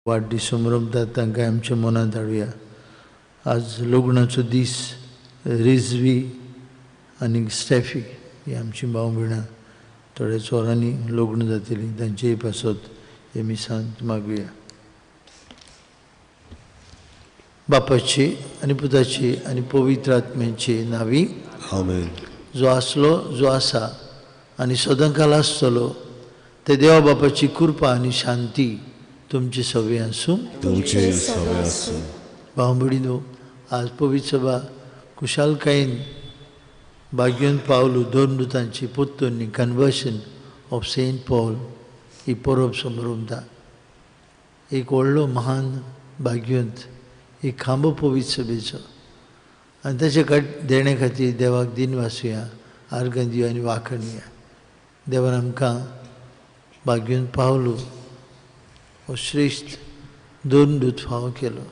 वाडदीस समरंभतात तांकां आमच्या मनांत हाडुया. आज लग्नाचो दीस, रिजवी आनी स्टॅफी ही आमची भाव भयणां थोड्याच वरांनी लग्न जातलीं, तांचेय पासत हे मिसांत मागुया. बापाची आनी पुताची आनी पवित्र आत्म्याची नांवी आमेन. जो आसलो, जो आसा आनी सदांकाल आसतलो ते देवा बापाची कृपा आनी शांती तुमची सगळी आसूं. तुमचे सगळे आसूं. भाव भयणीनो, आज पवित्र सभा खुशालकायेन भाग्योन पावलू दोन दुतांची पोत्तोनी conversion of Saint Paul he परब समरंभता. एक व्हडलो महान भाग्यवंत, एक खांबो पवित्र सभेचो आनी ताचे देणे खातीर देवाक दिनवासुया, आर्गां दिवया आनी वाखणया. देवान आमकां भाग्योन पावलू हो श्रेश्ठ दोन दूत फावो केलो.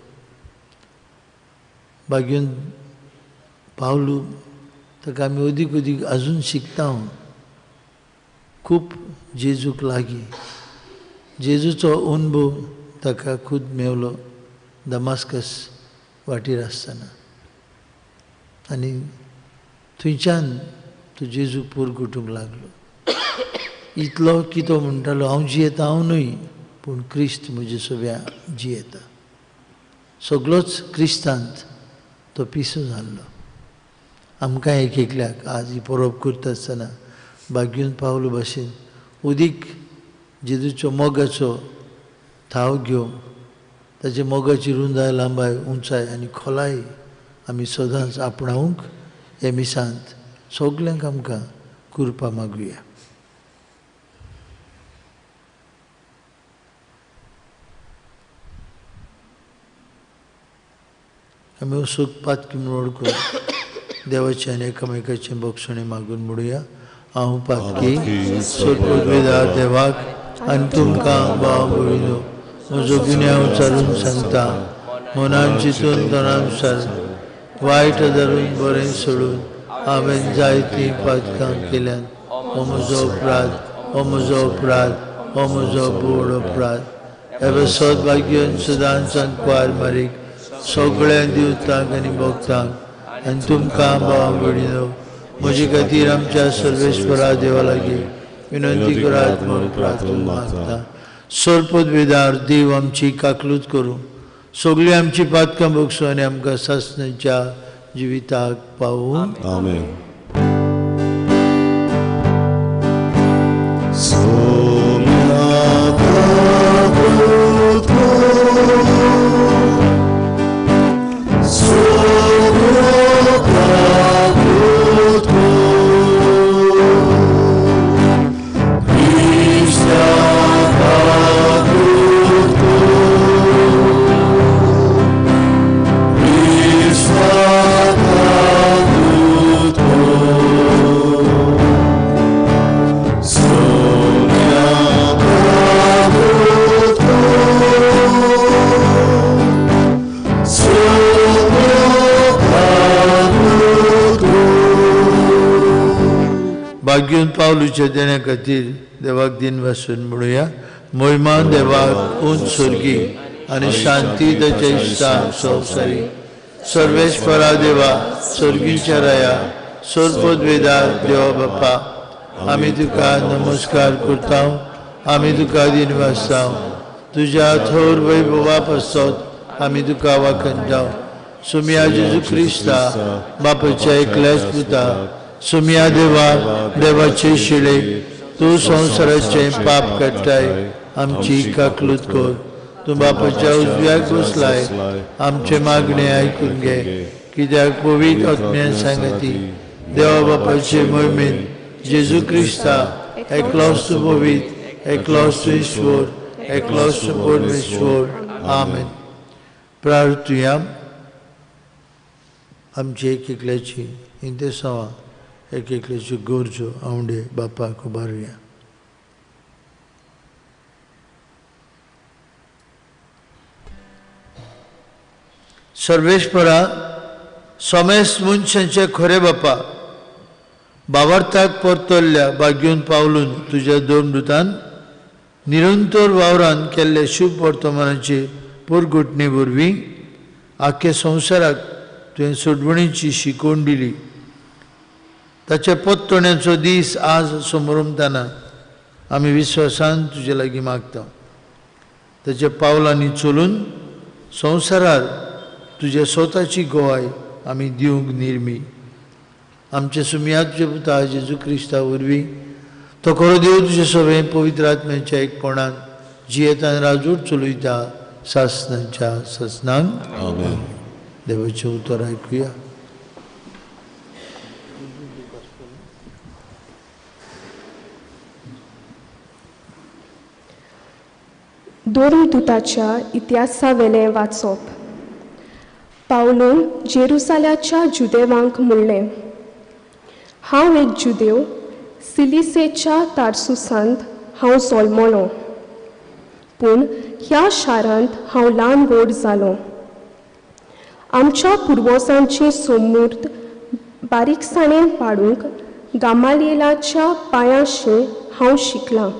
भाग्योन पावलू ताका आमी अदीक अदीक अजून शिकता. खूब जेजूक लागीं, जेजूचो अनुभव ताका खूद मेवलो दमास्कस वाटेर आसतना आनी थंयच्यान तो जेजूक पुरगुटूंक लागलो. इतलो की तो म्हणटालो, हांव जियेता हांव न्हय, पूण क्रिस्त म्हजे सगळ्या जियेता. सगळोच क्रिस्तांत तो पिसो जाल्लो. आमकां एक एकल्याक आज ही परब करता आसतना भाग्योन पावलो भाशेन उदीक जेजूचो मोगाचो थाव घेवन ताचे मोगाची रुंदाय, लांबाय, उंचाय आनी खोलाय आमी सदांच आपणावंक हे मिसांत सगल्यांक आमकां कृपा मागुया. आमी वसूक पातकी म्हणून करून देवाचें आनी एकामेकाचें बक्षणें मागून म्हणुया. हांव पातकी सोदवेदा देवाक आनी तुमकां भाव भयणीनो म्हजो गुन्यांव चालून सांगता. मनान चिंतून तणान सारून वायट धरून बरें सोडून हांवें जायतीं पातकां केल्यात. हो म्हजो अपराध, हो म्हजो अपराध, हो म्हजो बोड अपराध. हे सद्भाग्यन सदांच कुवार मारीक सगळ्या दिवतांक आनी भक्तांक आनी तुमकां भाव भयणीनो म्हजे खातीर आमच्या सर्वेश्वरा देवा लागीं विनंती करात म्हूण प्रार्थना मागता. सर्पदवेदार देव आमची काकलूत करूं, सगळीं आमची पातकां भोगसूं आनी आमकां सासणाच्या जिविताक पावूं. आमेन. भाग्योन पावलूच्या देण्या खातीर देवाक दिनवासून म्हणुया. मोहिमा देवाक उंच स्वर्गी आनी शांती ताच्या इश्टांक संवसारी. सर्वेश्वरा देवा, स्वर्गीच्या राया, सर्पदवेदा देवा बापा, आमी तुका नमस्कार करता, आमी तुका दिनवासता. तुज्या थोर वैभवा पासत आमी तुका वाखणटा. सुमिया जेजू क्रिस्ता बापाच्या एकल्याच पुता, सुमिया देवा देवाचे शिळे, तूं संवसाराचें पाप काडटाय, आमची काकलूत कर. तूं बापाच्या उजव्याक बसलाय, आमचें मागणें आयकून घे. कित्याक पवित्र आत्म्यान सांगती देवा बापाचे मोहिमेन जेजू क्रिस्ता एकलोच तूं पवित्र, एकलोच तूं ईश्वर, एकलोच तूं परमेश्वर. आमेन. प्रार्थुया. आमची एक एकल्याची इंतेसांवां, एक एकल्याच्यो गरजो आवंडे बापाक उबारुया. सर्वेश्वरा, समेस्त मनशांचे खरे बापा, बावार्थाक परतल्ल्या भाग्योन पावलून तुज्या दोन दुतान निरंतर वावरान केल्ले शुभ वर्तमानाचे पोरगुटणे वरवीं आख्या संवसाराक तुवें सोडवणीची शिकवण दिली. ताच्या पोत्तोण्याचो दीस आज समरमताना आमी विस्वासान तुजे लागीं मागता. ताच्या पावलांनी चलून संवसारार तुज्या स्वताची गवाय आमी दिवंक निर्मी. आमचे सुमया तुज्या पुता जेजू क्रिस्ता वरवीं तो खरो देव तुजे सगळें पवित्र आत्म्याच्या एकपणान जियेतान राजूर चलयता सासनाच्या सासनांक. आमेन. देवाचें उतर आयकुया. दोरदूताच्या इतिहासावेलें वाचप. पावलून जेरुसाल्याच्या जुदेवांक म्हणलें, हांव एक जुदेव, सिलिसेच्या तार्सुसांत हांव जल्मलो, पूण ह्या शारांत हांव ल्हान व्हड जालो. आमच्या पुर्वजांची सोमूर्त बारीकसाणेन पाडूंक गामालियेलाच्या पांयांशी हांव शिकलां.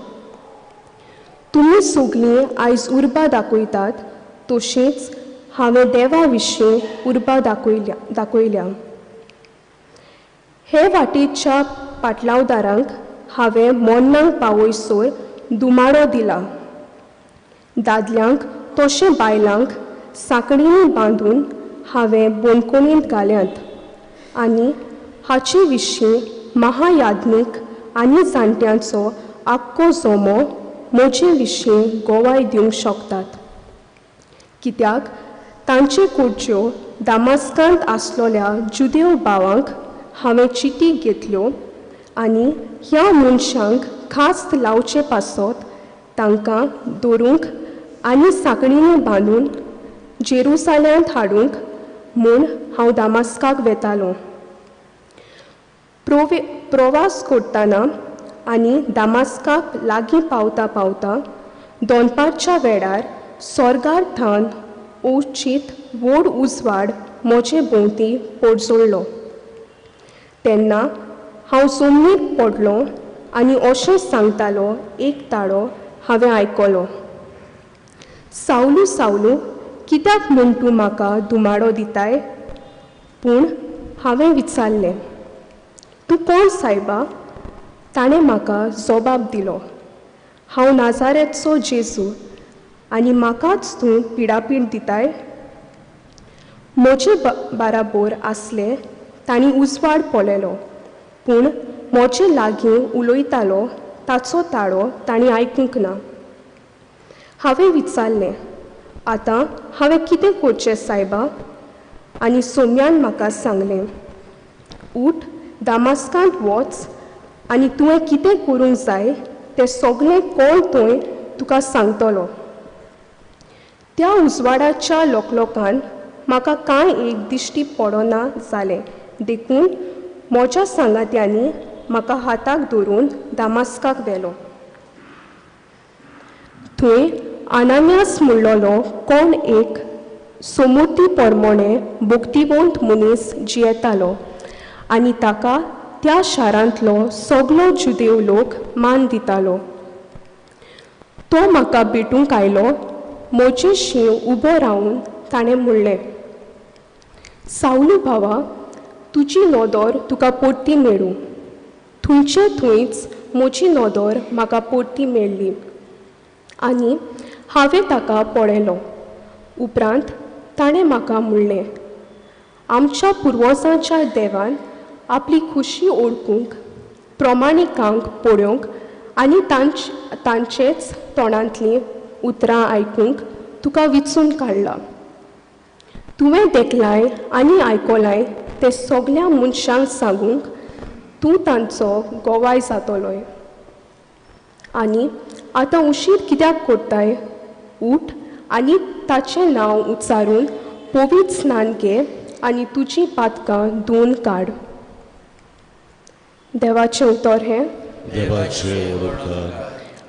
तुमी सगळीं आयज उर्बा दाखयतात तशीच हांवें देवा विशीं उर्बा दाखयल्या. हे वाटेच्या पाटलावदारांक हांवें मोन्नांक पावयसर दुमाडो दिला. दादल्यांक तशें बायलांक सांकळींनी बांदून हांवें बंदखणींत घाल्यात आनी हाचे विशीं महायाज्ञीक आनी जाणट्यांचो आख्खो जमो म्हजे विशीं गवाय दिवंक शकतात. कित्याक तांचे कडच्यो दामास्कांत आसलोल्या जुदेव भावांक हांवें चिटी घेतल्यो आनी ह्या मनशांक खास्त लावचे पासत तांकां दवरूंक आनी सांकळींनी बांदून जेरुसाल्यांत हाडूंक म्हूण हांव दामास्काक वेतालो. प्रवास करतना आनी दामास्काक लागीं पावता पावता दोनपारच्या वेळार सोर्गार थावन अवचीत व्हड उजवाड म्हजे भोंवती पोडजोडलो. तेन्ना हांव जमनीर पडलो आनी अशें सांगतालो एक ताळो हांवें आयकलो, सावलू सावलू कित्याक म्हूण तूं म्हाका दुमाडो दिताय? पूण हांवें विचारलें, तूं कोण सायबा? ताणें म्हाका जबाब दिलो, हांव नाजारेचो जेजू आनी म्हाकाच तूं पिडापीड दिताय. म्हजे बाराबोर आसले तांणी उजवाड पळयलो, पूण म्हजे लागीं उलयतालो ताचो ताळो तांणी आयकूंक ना. हांवें विचारलें, आतां हांवें कितें करचें सायबा? आनी सोम्यान म्हाका सांगलें, उठ, दामास्कांत वच आनी तुवें कितें करूंक जाय तें सगळें कोण थंय तुका सांगतलो. त्या उजवाडाच्या लोकलोकान म्हाका कांय एक दिश्टी पडना जालें, देखून म्हज्या सांगात्यांनी म्हाका हाताक धरून दामास्काक व्हेलो. थंय अनान्यास म्हणलोलो कोण एक सोमुर्ती परमोणे भक्तिवंत मनीस जियेतालो आनी ताका त्या शारांतलो सगलो जुदेव लोक मान दितालो. तो म्हाका भेटूंक आयलो. म्हजे शींव उबो रावन ताणें म्हणलें, सावलू भावा, तुजी नदर तुका परती मेळूं. थंयचे थंयच म्हजी नदर म्हाका परती मेळ्ळी आनी हांवें ताका पळयलो. उपरांत ताणें म्हाका म्हणलें, आमच्या पुर्वजांच्या देवान आपली खुशी ओळखूंक, प्रमाणिकांक पळोवंक आनी तांचेच तोंडांतलीं उतरां आयकूंक तुका विचून काडला. तुवें देखलाय आनी आयकलाय तें सगल्या मनशांक सांगूंक तूं तांचो गवाय जातलोय. आनी आतां उशीर कित्याक करताय? उठ आनी ताचें नांव उच्चारून पवित्र स्नान घे आनी तुजीं पातकां धुवन काड. देवाचें उतर हें.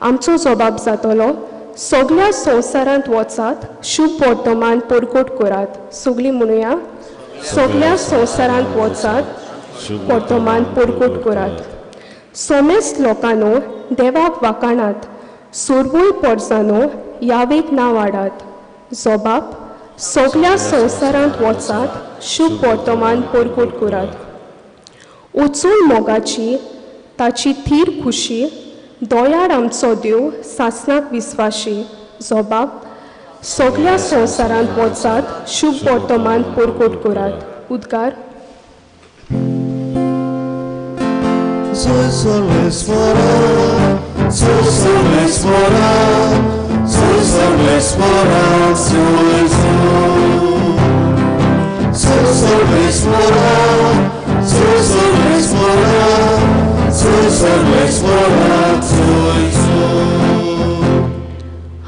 आमचो जबाब जातलो, सगल्या संवसारांत वचात, शुभ वर्तमान परकोट करात. सगळीं म्हणुया, सगल्या संवसारांत वचात, वर्तमान परकोट करात. सोमेस्त लोकांनो देवाक वाखाणात, सोरवूय पोरजानो यावेक नांव हाडात. जोबाप सगल्या संवसारांत वचात शुभ वर्तमान परगट करात. उचून मोगाची ताची थीर खुशी दोयार आमचो देव सासणाक विस्वाशी. जोबाप सगल्या संवसारांत वचात शुभ वर्तमान परगट करात. उद्गार.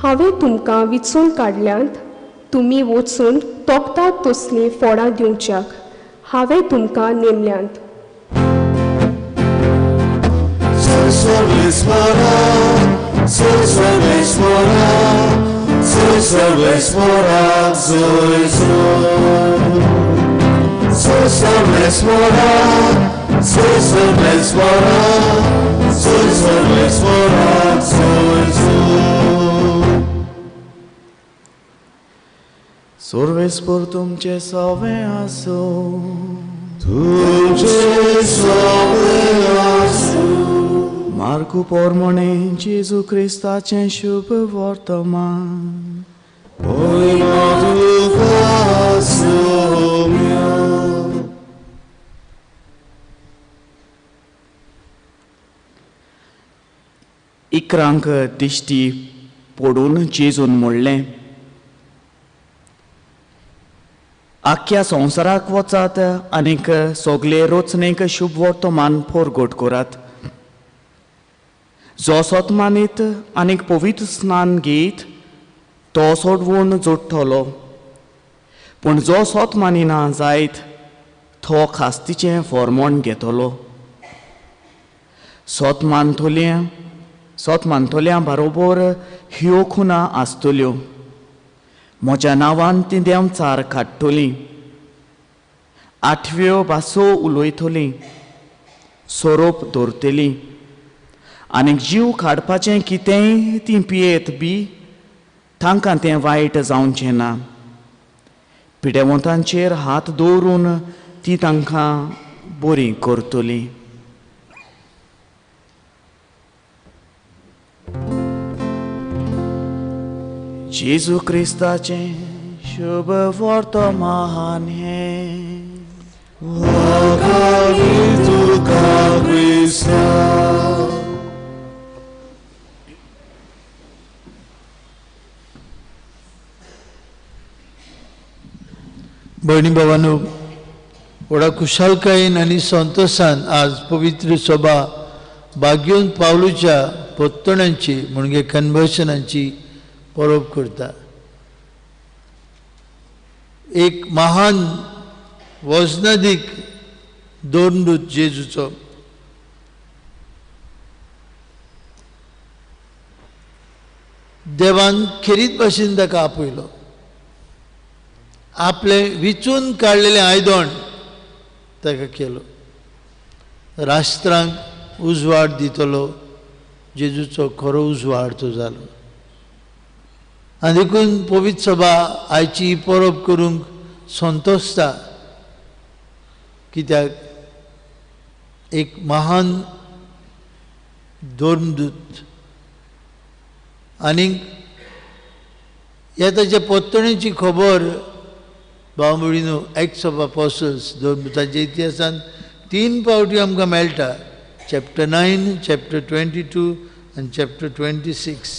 हांवें तुमकां विचून काडल्यांत तुमी वचून तोखतात तसलीं फोडां दिवच्याक हांवें तुमकां नेमल्यांत. सर्वेस्पर तुमचे सवे आसूं. तुमचे सवे आसूं. मार्कू पोरमणे जेजू क्रिस्ताचें शुभ वर्तमान. इकरांक दिश्टी पडून जेजून म्हणलें, आख्या संवसाराक वचात आनीक सगळे रचनेक शुभ वर्तमान परगट करात. जो सोत मानीत आनीक पवित्र स्नान घेयत तो सोडवून जोडटलो, पूण जो सोत मानिना जायत तो खास्तीचें फॉर्मोण घेतलो. सोत मानतल्या बरोबर ह्यो खुना आसतल्यो, म्हज्या नांवान ती देंवचार काडटलीं, आठव्यो भासो उलयतलीं, सोरोप दवरतलीं आनीक जीव काडपाचें कितेंय तीं पियेत बी तांकां तें वायट जावचें ना. पिडेवंतांचेर हात दवरून ती तांकां बरी करतली. जेजू क्रिस्ताचें शुभ वर्तमान हें. तुका क्रिस्ता. भयणी भावांनो, व्हडा खुशालकायेन आनी संतोशान आज पवित्र सभा बागेवन पावलूच्या पोत्तणांची म्हणजे कन्वर्शनाची परब करता. एक महान वजनादीक दोनदूत जेजूचो देवान खेरीत भाशेन ताका आपयलो. आपलें विचून काडलेलें आयदण ताका केलो. राष्ट्रांक उजवाड दितलो जेजूचो खरो उजवाड तो जालो. आनी देखून पवित्र सभा आयची परब करूंक संतोशता, कित्याक एक महान धर्मदूत आनीक ह्या ताच्या पोत्तणेची खबर भाव भयणीनो एक्ट्स ऑफ अपोस्टल्स धर्मदूताच्या इतिहासान 3 फावटी आमकां मेळटा, चॅप्टर 9, चॅप्टर 22 आनी चॅप्टर 26.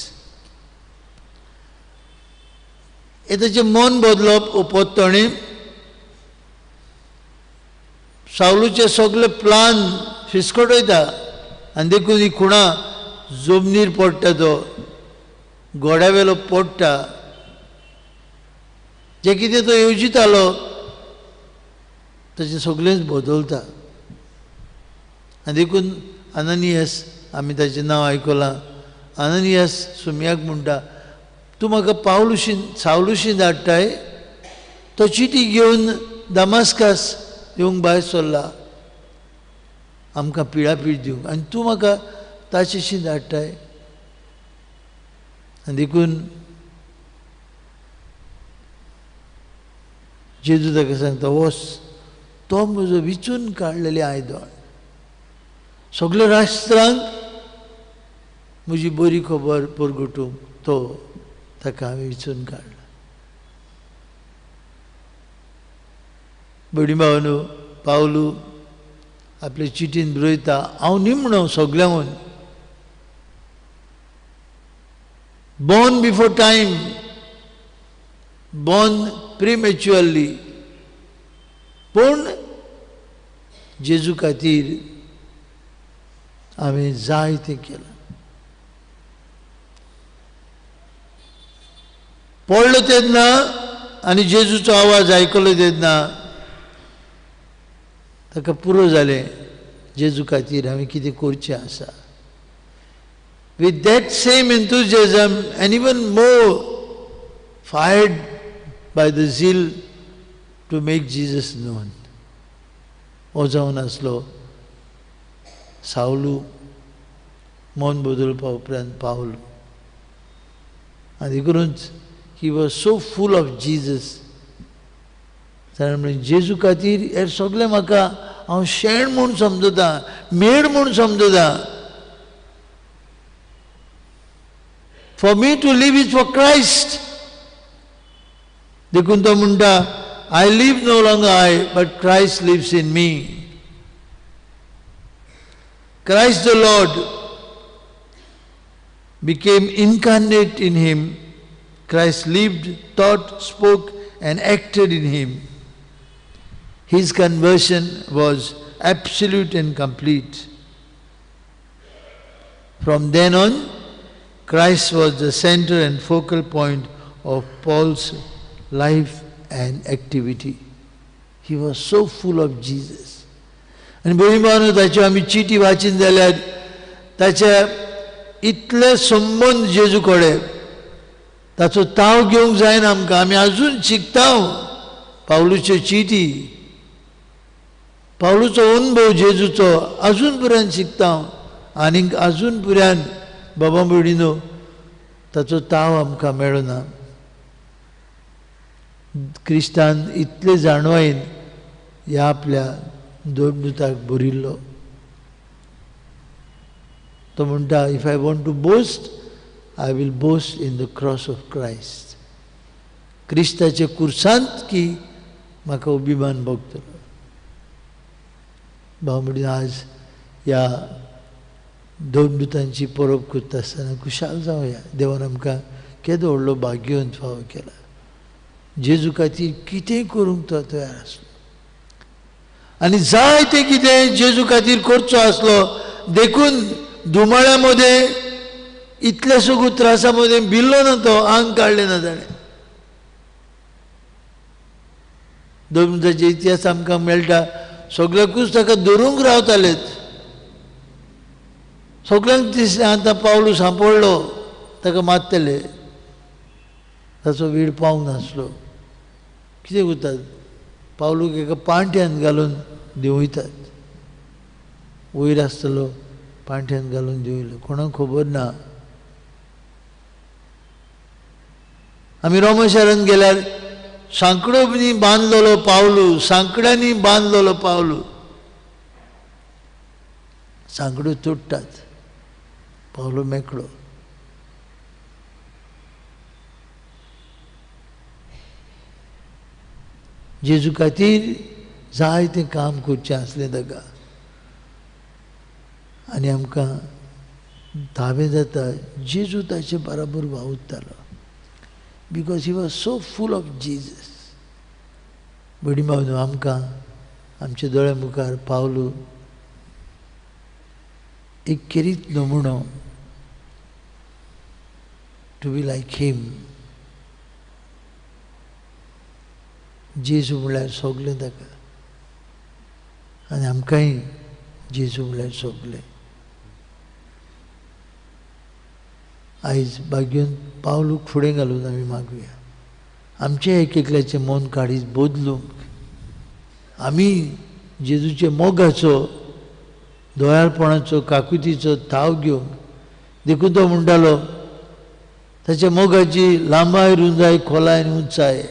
हे ताचें मन बदलप पोत्तणे सावलूचे सगळे प्लान फिसकटयता आनी देखून ही खुणा जमनीर पडटा, तो गोड्यावेलो पडटा. जें कितें तो येवजितालो ताचें सगळेंच बदलता. आनी देखून अननियस, आमी ताचें नांव आयकलां, अननियस सुम्याक म्हणटा, तूं म्हाका पावलुशी सावलुशी धाडटाय, तो चिटी घेवन दमास्कास येवंक भायर सरला आमकां पिळापीळ दिवंक, आनी तूं म्हाका ताचेशी धाडटाय. आनी देखून जेजू ताका सांगता, वच, तो म्हजो विचून काडलेलें आयदन, सगल्या राष्ट्रांक म्हजी बरी खबर परगटूंक तो ताका हांवें विचून काडला. भयणी भावांनो, पावलू आपले चिटीन बरयता, हांव निमणो सगल्यांहून, born before time, born prematurely, पूण जेजू खातीर हांवें जाय तें केलां. पडलो तेन्ना आनी जेजूचो आवाज आयकलो तेन्ना ताका पुरो जालें, जेजू खातीर हांवें कितें करचें आसा. With that same enthusiasm and even more fired by the zeal to make Jesus known. हो जावन आसलो सावलू मन बदलपा उपरांत पावलू. आनी देखूनच he was so full of Jesus. ताणें म्हणलें, जेजू खातीर हें सगळें म्हाका हांव शेण म्हूण समजता, मेड म्हूण समजता. For me to live is for Christ. देखून तो म्हणटा, I live no longer I, but Christ lives in me. Christ the Lord became incarnate in him. Christ lived, taught, spoke and acted in him. His conversion was absolute and complete. From then on, Christ was the center and focal point of Paul's life and activity. He was so full of Jesus. आनी भयणी भावांनो, ताच्यो आमी चिटी वाचीन जाल्यार ताचे इतले संबंद जेजू कडेन, ताचो ताव घेवंक जायना आमकां. आमी आजून शिकता पावलूच्यो चिटी, पावलूचो अनुभव जेजूचो आजून पर्यंत शिकता. आनीक आजून पर्यंत बाबा भयणीनो ताचो ताव आमकां मेळना. क्रिस्तान इतले जाणवायेन ह्या आपल्या दोन दुताक बरयिल्लो. तो म्हणटा, if I want to boast, I will boast in the cross of Christ. क्रिस्ताचे कुर्सांत की म्हाका अभिमान भोगतलो. भाव म्हणून आज ह्या दोन दुतांची परब करता आसतना खुशाल जावया. देवान आमकां केदो व्हडलो भाग्यवंत फावो केला. जेजू खातीर कितेंय करूंक तो तयार आसलो आनी जाय तें कितें जेजू खातीर करचो आसलो. देखून दुमाळ्या मदें इतले सगळो त्रासा मदें भिल्लो ना तो, आंग काडलें ना ताणें. दोन इतिहास आमकां मेळटा, सगळ्याकूच ताका धरूंक रावतालेत. सगळ्यांक दिसलें आतां पावलू सांपडलो, ताका मारतले. ताचो वेळ पावंक नासलो. कितें करतात, पावलूक एका पांट्यान घालून देंवयतात. वयर आसतलो पांट्यान घालून देंवयलो, कोणाक खबर ना. आमी रोमा शारांत गेल्यार सांकड्यांनी बांदलेलो पावलू, सांकड्यांनी बांदलेलो पावलू, सांकड्यो तोडटात, पावलू मेकळो. जेजू खातीर जाय तें काम करचें आसलें ताका. आनी आमकां दावें जाता जेजू ताचे बराबर वावुरतालो, because he was so full of Jesus. भयणी भावनो, आमकां आमच्या दोळ्या मुखार पावलू एक खेरीत नमुनो, टू बी लायक हिम. जेजू म्हणल्यार सगलें ताका, आनी आमकांय जेजू म्हणल्यार सगलें. आयज भाग्योन पावलूक फुडें घालून आमी मागुया, आमचें एक एकल्याचें मन काडीत बदलूंक, आमी जेजूचे मोगाचो, दयाळपणाचो, काकुतीचो थाव घेवंक. देखून तो म्हणटालो, ताच्या मोगाची लांबाय, रुंदाय, खोलाय आनी उंचाय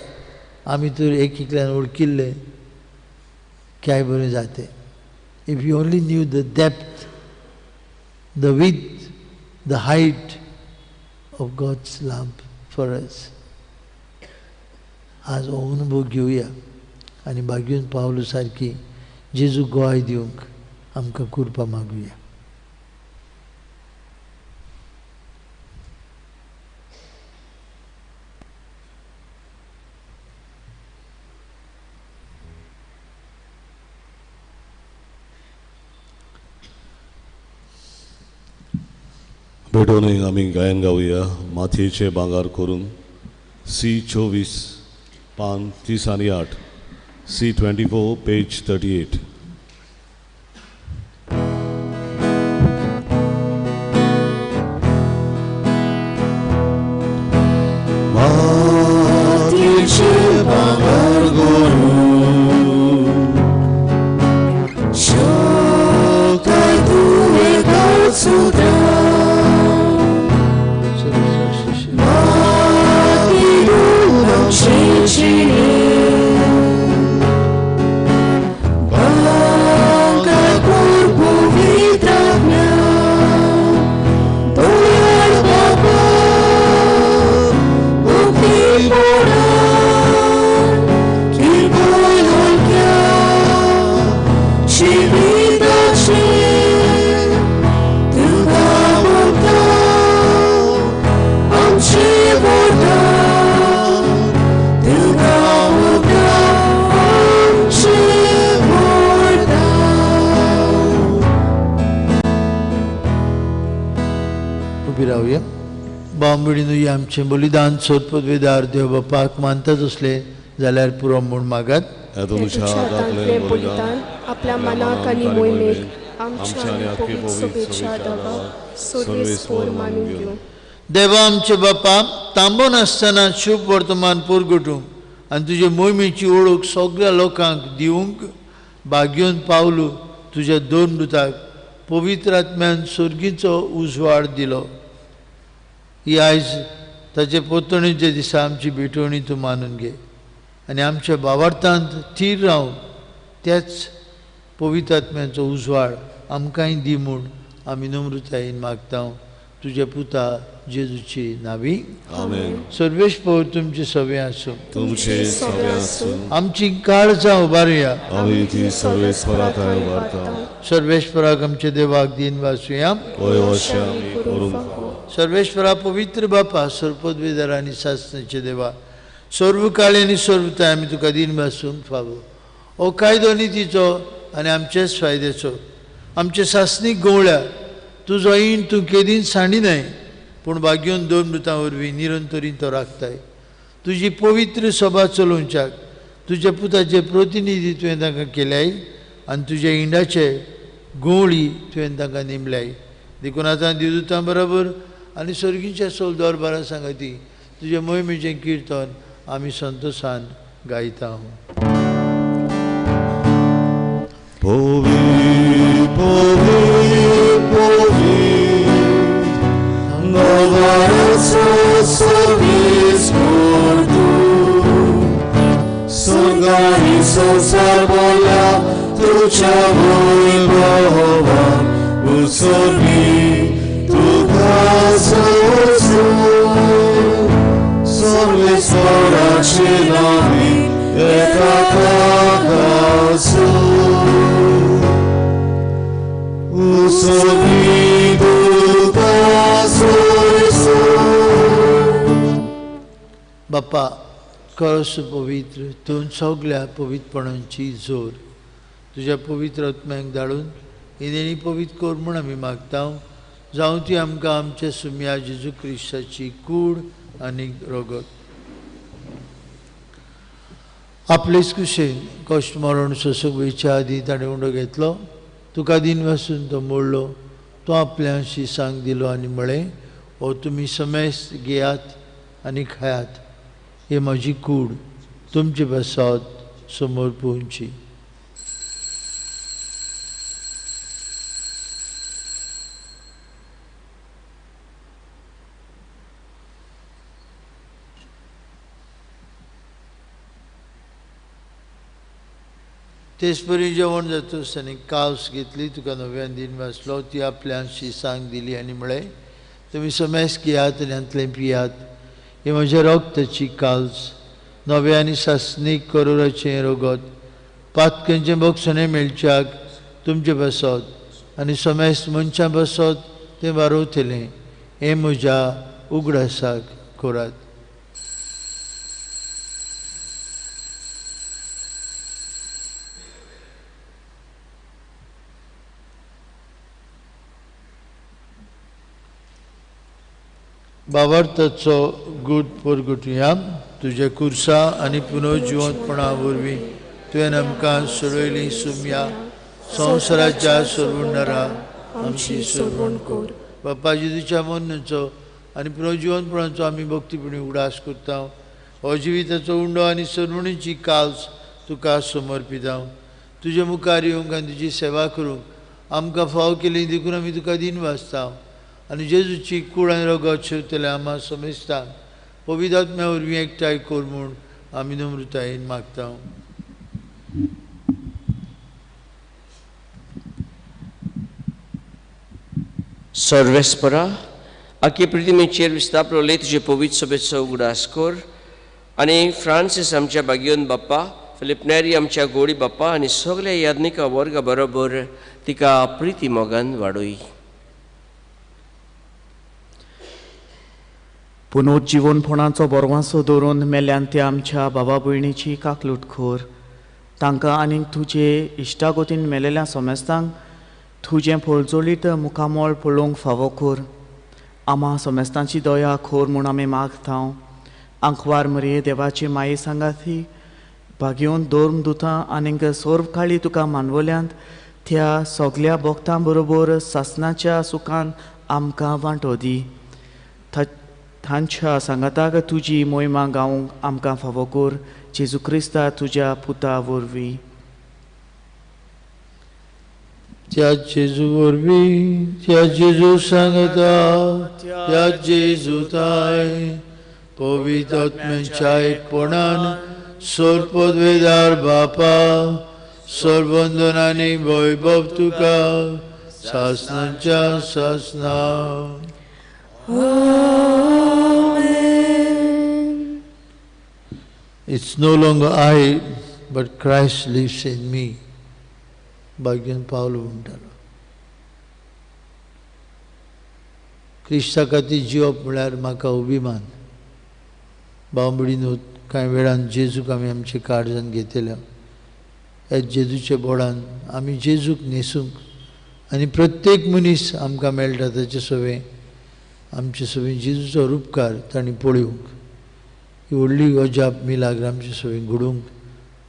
आमी तर एक एकल्यान वळखिल्ले काय बरें जातें. If you only knew the depth, the width, the height of God's love for us. आज हो अनुभव घेवया आनी बागेवन पावलो सारकी जेजू गोवाय दिवंक आमकां कृपा मागुया. भेटून आमी गायन गावया मातयेचे भांगर करून सी 24 पान 38, सी 24 पेज 38. मातयेचे भांगर करून शकताय तुवें काळसुद्दां बांबडीन आमचें बलिदान सोदपदवेदार देव बापाक मानतात असले जाल्यार पुरो म्हूण मागात. बलिदान आपल्या मनाक आनी मोहिमेक आमच्या आनी पवित्र सभेच्या देवाक सर्वेस्पोर मानून घेवं. देवा आमचे बापा, तांबो नासतना शुभ वर्तमान पुरगटूंक आनी तुजे मोहिमेची वळख सगळ्या लोकांक दिवंक भाग्योन पावलू तुज्या दोन दुताक पवित्र आत्म्यान सर्गीचो उजवाड दिलो. ही आयज ताचे पोतणीच्या दिसा आमची भेटवणी तूं मानून घे आनी आमच्या भावार्थांत थीर रावन त्याच पवित्र आत्म्याचो उजवाड आमकांय दी म्हूण आमी नम्रतायेन मागता तुज्या पुता जेजूची नावी. सर्वेस्पोर तुमचे सवे आसूं. तुमचे सवे आसूं. आमची काळजां उबारुया. आमी ती सर्वेस्परा उबारता. सर्वेस्पराक आमच्या देवाक दीन वासुया. सर्वेश्वरा पवित्र बापा, सर्वपदवीधर आनी सासणाचे देवा, सर्व काळी आनी सर्वताय आमी तुका दीन भासूंक फावो. हो कायदो नितीचो आनी आमचेच फायद्याचो. आमचे सासणीक गवळ्या तुजो ईण तूं केदीन सांडिनाय, पूण भाग्योन दोन मृतां वरवीं निरंतरीन तो राखताय. तुजी पवित्र सभा चलोवच्याक तुज्या पुताचे प्रतिनिधी तुवें तांकां केल्याय आनी तुज्या इंडाचे गवळी तुवें तांकां नेमल्याय. देखून आतां देवदूतां बरोबर आनी सर्गीच्या सोल दरबारा सांगती तुज्या मोहिमेचें किर्तन आमी संतोशान गायता. पवी पवी पवी नवराचो सर्वेस्पोर तूं, स्वर्गानी संवसार बोल्या तुज्या वैभवान उत्सर्गी तुका सोसूं. सर्वेस्पराचे नामी येता ताकासूं. उत्सर्गी तुका सोसूं. बापा, खरोच पवित्र तूं सगल्या पवित्रपणाची जोर तुज्या पवित्र आत्म्याक धाडून ही देणी पवित्र कर म्हूण आमी मागता. जावं ती आमकां आमच्या सुम्या जेजू क्रिस्ताची कूड आनी रगत. आपलेच कुशेन कश्ट मरण सोंसूंक वयच्या आदीं ताणें उंडो घेतलो, तुका दीन वासून तो मोडलो, तो आपल्या शिसांक दिलो आनी म्हळें, हो तुमी समेस्त घेयात आनी खायात, ही म्हजी कूड तुमचे पासत समोर पोवची. तेच परी जेवण जातूच आनी कावस घेतली, तुका नव्यान दिन वाचलो, ती आपल्यांशी सांग दिली आनी म्हळें, तुमी समेस घेयात आनी हांतलें पियात, हें म्हज्या रक्ताची काल्स, नव्या आनी सासणीक करोराचें रगत, पातकांचें बक्षणें मेळच्याक तुमचें बसत आनी समेस मनशां बसत तें वारोवतलें, हें म्हज्या उगडासाक करात. बाबार्थाचो गूट परगटुया, तुज्या कुर्सा आनी पुनर्जिवंतपणा वरवीं तुवें आमकां सोडयली सुमया, संवसाराच्या सोडवणदारा आमची सोडवण कर. बापा जेजूच्या मरणाचो आनी पुनर्जिवंतपणाचो आमी भक्तीपणी उगडास करता. हो जिविताचो उंडो आनी सोडवणीची काल्स तुका समर्पिता. तुजे मुखार येवंक आनी तुजी सेवा करूंक आमकां फाव केली देखून आमी तुका दिन वाचता. आनी जेजूची कूड आनी रगत शेवतले आमा समेस्तांक पवित्र आत्म्या वरवीं एकठांय कर म्हूण आमी नम्रतायेन मागता. सर्वेस्परा आखे प्रितिमेचेर विस्तापलोले तुजे पवित्र सभेचो उगडास कर आनी फ्रांसीस आमच्या बागियोन बाप्पा, फिलिप नेरी आमच्या गोडी बाप्पा आनी सगल्या याज्ञिका वर्गा बरोबर तिका प्रिती मोगान वाडोय. पुनर्जिवनपणाचो बरवासो दवरून मेल्यान त्या आमच्या बाबा भयणीची काकलूट खोर, तांकां आनीक तुजे इश्टागतीन मेलेल्या समेस्तांक तुजें फळजोळीत मुखामळ पळोवंक फावो खोर. आमा समेस्तांची दया खोर म्हूण आमी मागता. आंकवार मरये देवाची माये सांगाती भागयोन धर्म दुतां आनीक सर्व काळी तुका मानवल्यांत त्या सगल्या भक्तां बरोबर सासनाच्या सुखान आमकां वांटो दी. तांच्या सांगाताक तुजी मोहिमा गावंक आमकां फावो कर, जेजू क्रिस्ता तुज्या पुता वरवीं. त्या जेजू वरवीं, त्या जेजू सांगता, त्या जेजू ताय पवित्र आत्म्याच्या एकपणान सर्वपदवेदार बापा, सर्वंदनानी वैभव तुका सासनाच्या सासना. Amen. It's no longer I, but Christ lives in me. भाग्यन पावलो म्हणटालो. क्रिस्ता खातीर जिवप म्हळ्यार म्हाका अभिमान. भाव भयणीनो, कांय वेळान जेजूक आमी आमचे काळजान घेतल्या. ह्या जेजूच्या बोडान आमी जेजूक न्हेसूंक आनी प्रत्येक मनीस आमकां मेळटा ताचे सवें आमचे सवें जेजूचो रुपकार तांणी पळोवंक ही व्हडली अजाप मिलाग्र आमचे सवें घडूंक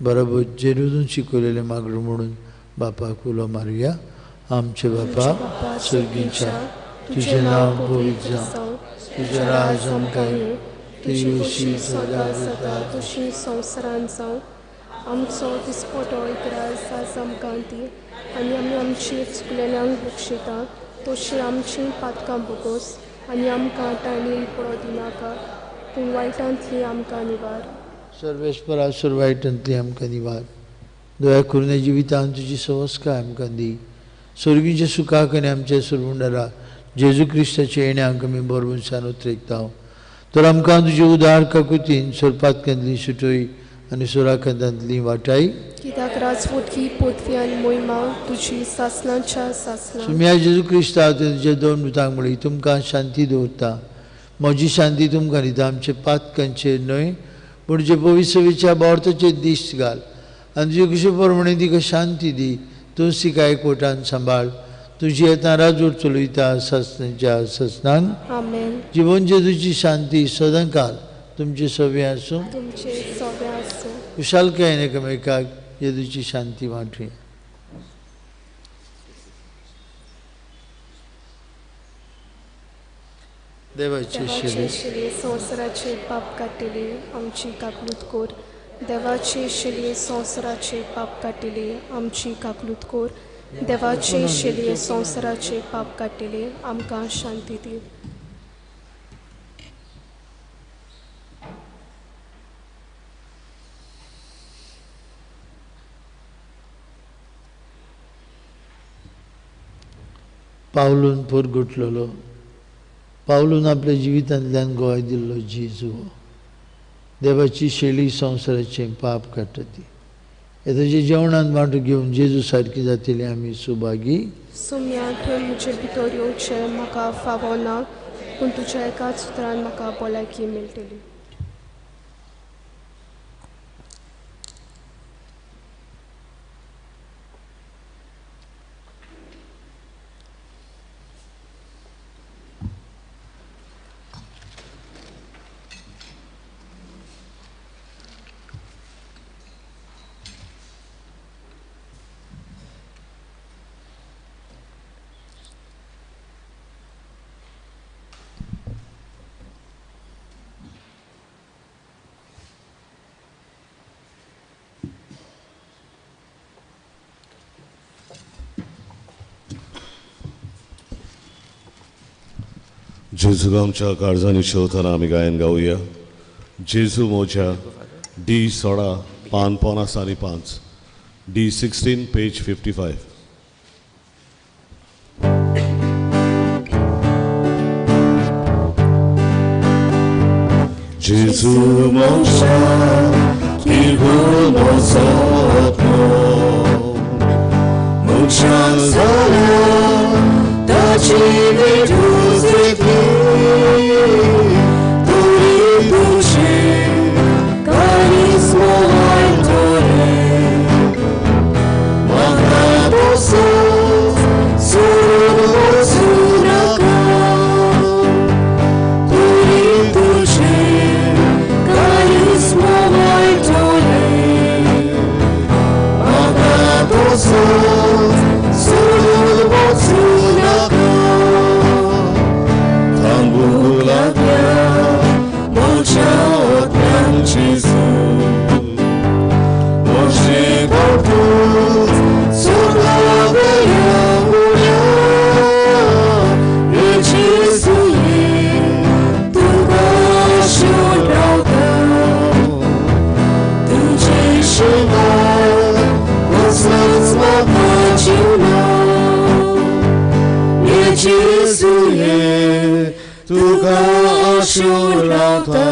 बरोबर जेजून शिकयलेलें मागणें म्हणून बापाक उलो मारुया. आमचे बापा सर्गीच्या, तुजें नांव पवित्र जावं, तुजें राज आमकां येवं, तुजी उशी सदा जाता तशी संवसारांत जावं. आमचो दिसपटो इकराज आज आमकां दी आनी आमी आमची चुकलेल्यांक बक्षिता तशी आमची पातकां भोगोस आनी आमकां ताणीन पडो दिनाका, पूण वायटांतली आमकां निवार. सर्वेस्परा सर्व वायटांतली आमकां निवार. दया करून जिवितांत तुजी संस्कार आमकां दी. सर्गीच्या सुखाक आनी आमच्या सर्वुंडारा जेजू क्रिस्ताच्या येण्याक आमी बरोवन उतरेकता. तर आमकां तुजे उदार काकुतीन सोरपातकांतली सुटोय आनी सोराकांतांतली वाटाय. कित्याक राजवटकी पोतवी आनी मोहिमा तुजी सासनाच्या सासना. सुम्या जेजू क्रिस्ता तुज्या दोन दुतांक म्हळी, तुमकां शांती दवरता, म्हजी शांती तुमकां दिता, आमचे पातकांचेर न्हय पूण जे पवित्रच्या बोर्ताचेर दिश्ट घाल आनी तुजे कशे प्रमाणे तिका शांती दी. तूं तिका एकवटान सांबाळ. तुजी येता राजवट चलयता सासनाच्या सासनान. आमेन. जिवन जेजूची शांती सदांकाल तुमचे सवे आसूं, तुमचे सवे आसूं. कुशालकायेन एकामेकाक जेजूची शांती वांटुया. देवाचे शिले संवसाराचे पाप काडटले आमची काकलूत कोर. देवाचे शिले संवसाराचे पाप काडटले आमची काकलूत कोर. देवाचे शिले संवसाराचे पाप काडटले आमकां शांती दी. पावलून परगटलेलो, पावलून आपल्या जिवितांतल्यान गोवाय दिल्लो जेजू हो देवाची शेळी संवसाराचें पाप काडटा ती. ताच्या जेवणान वांटो घेवन जेजू सारकी जातली आमी सुभागी. सोम्या, तुवें म्हजे भितर येवचें म्हाका फावो ना, पूण तुज्या एकाच उतरान म्हाका भलायकी मेळटली. जेजू आमच्या काळजांनी शेवतना आमी गायन गावया. जेजू मोज्या डी 16 पान 55, डी 16 पेज 55. जेजू मोज्या किगुल मोजो मोज्या जाल्या ताची वेठूच घेतली तुरी तुझे कारीस मोलायतले म्हाका तसोच सोडून वचूं नाका तुरी तुझे कारीस मोलायतले म्हाका तसोच सोडून वचूं नाका. थांबूंक लागल्या म्हज्या ओट्यान जेजू म्हजें परतून सोदला वेल्या उण्या रे जेजू ये तुका आशेवन रावता तुजे शिवाय कसलोच म्हाका जीव ना रे जेजू ये तुका आशेवन रावता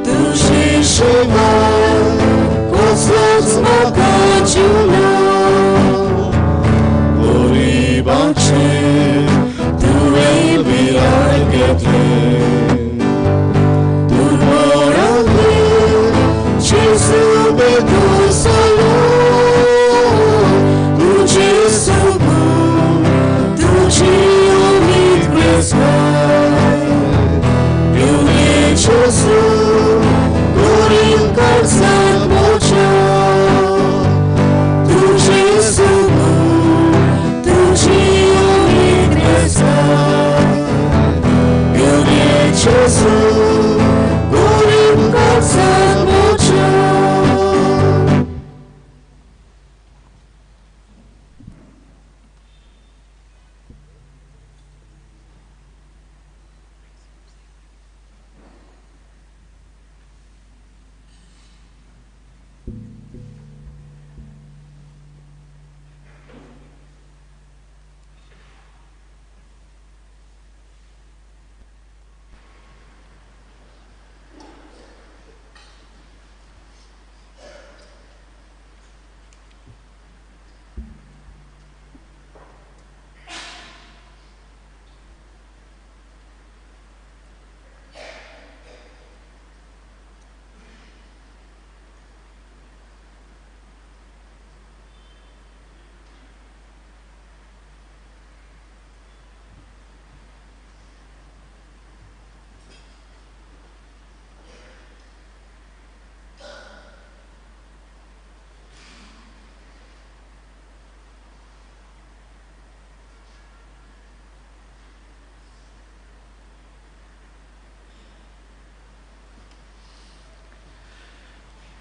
तुजे शिवाय कसलोच म्हाका जीव ना. गरिबाचें तुवें भिरांत घेतलें दुर्बळांतलें जेजू बेगूस जालो तुजें सुकून तुजी उमेद क्रिस्ताय तुवें जेजू गोरीब काळजांत म्हज्या तुजें सुकून तुजी उमेद क्रिस्ताय तुवें जेजू गोरीब काळजांत म्हज्या.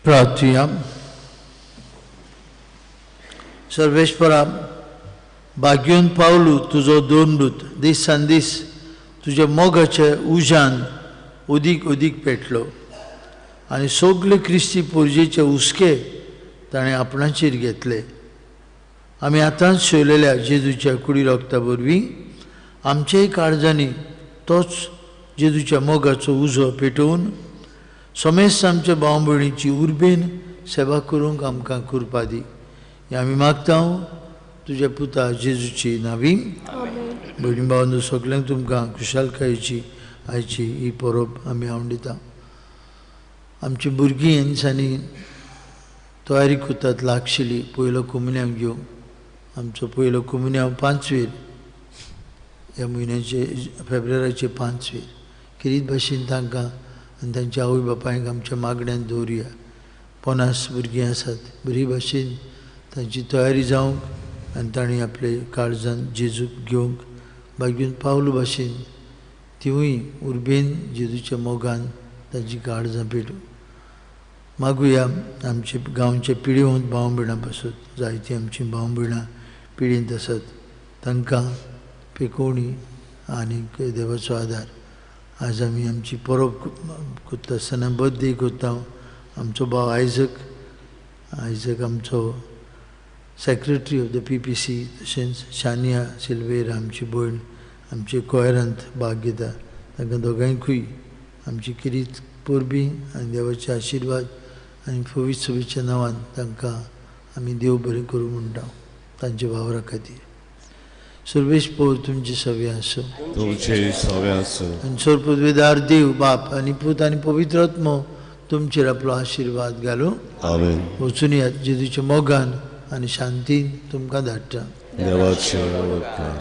प्रार्थुया. सर्वेश्वरा, भाग्योन पावलू तुजो दोन दूत दिसान दीस तुज्या मोगाच्या उज्यान उदीक उदीक पेटलो आनी सगळे क्रिस्ती पुर्जेचे हुस्के ताणें आपणाचेर घेतले. आमी आतांच शेवलेल्या जेजूच्या कुडी रोगता वरवीं आमचेय काळजांनी तोच जेजूच्या मोगाचो उजो पेटोवन समेस्त आमच्या भाव भयणीची उर्बेन सेवा करूंक आमकां कृपा दी. हें आमी मागता तुज्या पुता जेजूची नावी. भयणी भावांनो, सगल्यांक तुमकां खुशालकायेची आयची ही परब आमी आवडिता. आमची भुरगीं ह्या दिसांनी तयारी करतात लागशिली पयलो कोमुन्यांव घेवंक. आमचो पयलो कोमुन्यांव 5वेर ह्या म्हयन्याचे फेब्रुवारीचे 5वेर खेरीत भाशेन तांकां आनी तांच्या आवय बापायक आमच्या मागण्यान दवरुया. 50 भुरगीं आसात, बरी भाशेन तांची तयारी जावंक आनी तांणी आपले काळजान जेजूक घेवंक बागीन पावलू भाशेन तिवूय उर्बेन जेजूच्या मोगान तांची काळजां पेटूं. मागुया आमचे गांवचे पिळेवंत भाव भयणां पासत, जायतीं आमचीं भाव भयणां पिळेंत आसात, तांकां पेकोवणी आनी देवाचो आदार. आज आमी आमची परब करता आसतना बर्थडे करता. आमचो भाव आयजक, आयजक आमचो secretary of the PPC, तशेंच शानिया सिल्वेर आमची भयण आमचे कोयरांत भाग घेता. तांकां दोगांयकूय आमची किरीत परबी आनी देवाचे आशिर्वाद आनी पवित्र सभेच्या नांवान तांकां आमी देव बरें करूं म्हणटा तांच्या वावरा खातीर. सर्वेश पोर तुमचे सवे आसूं, तुमचे सवे आसूं. आनी सर्वपदवेदार देव बाप आनी पूत आनी पवित्र आत्मो तुमचेर आपलो आशिर्वाद घालूं. आमेन. वचून यात जेजूच्या मोगान आनी शांतीन तुमकां धाडटा. देवाचे उपकार.